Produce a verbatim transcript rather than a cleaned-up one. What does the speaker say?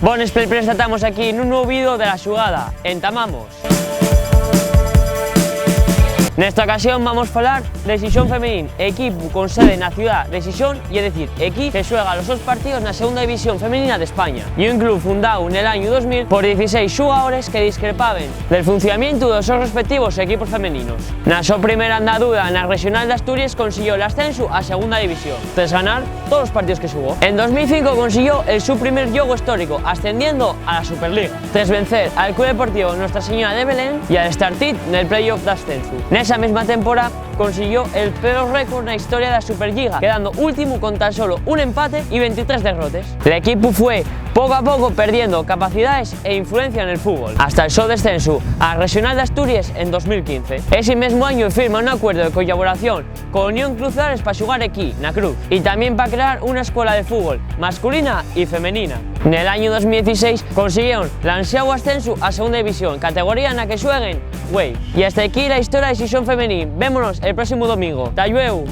Bones pel presta, tamos aquí nun nuevu vídeo de La Xugada. Entamamos. Nesta ocasión vamos falar de Xixón Femenín, equipu con sede na ciudá de Xixón, ye dicir, equí se xuega los sos partíos na Segunda División Femenina d'España. Ye un club fundáu nel añu dos mil por dieciséis xugadores que discrepaben del funcionamientu de los sos respectivos equipos femeninos. Na so primera andadura na Rexonal d'Asturies consiguió l'ascensu a Segunda División, tres ganar tolos partíos que xugó. En dos mil cinco consiguió el su primer llogu histórico, ascendiendo a la Superliga, tres vencer al Club Deportivo Nuestra Señora de Belén y al Startit nel playoff d'ascensu. Nesa mesma temporá consiguió el peor récord na historia de la Superliga, quedando últimu con tan solo un empate y ventitrés derrotes. L'equipu fue poco a poco perdiendo capacidades e influencia nel fútbol, hasta el so descensu a Rexonal d'Asturies en dos mil quince. Esi mesmu añu firma un acuerdu de collaboración con Unión Cruz Lares pa xugar equí, na Cruz, y tamién pa crear una escuela de fútbol masculina y femenina. Nel añu dos mil dieciséis consiguieron l'ansiáu ascensu a Segunda División, categoría na que xueguen güei. Y hasta equí la historia de Xixón Femenín. Vémonos el próximu domingo. Ta llueu!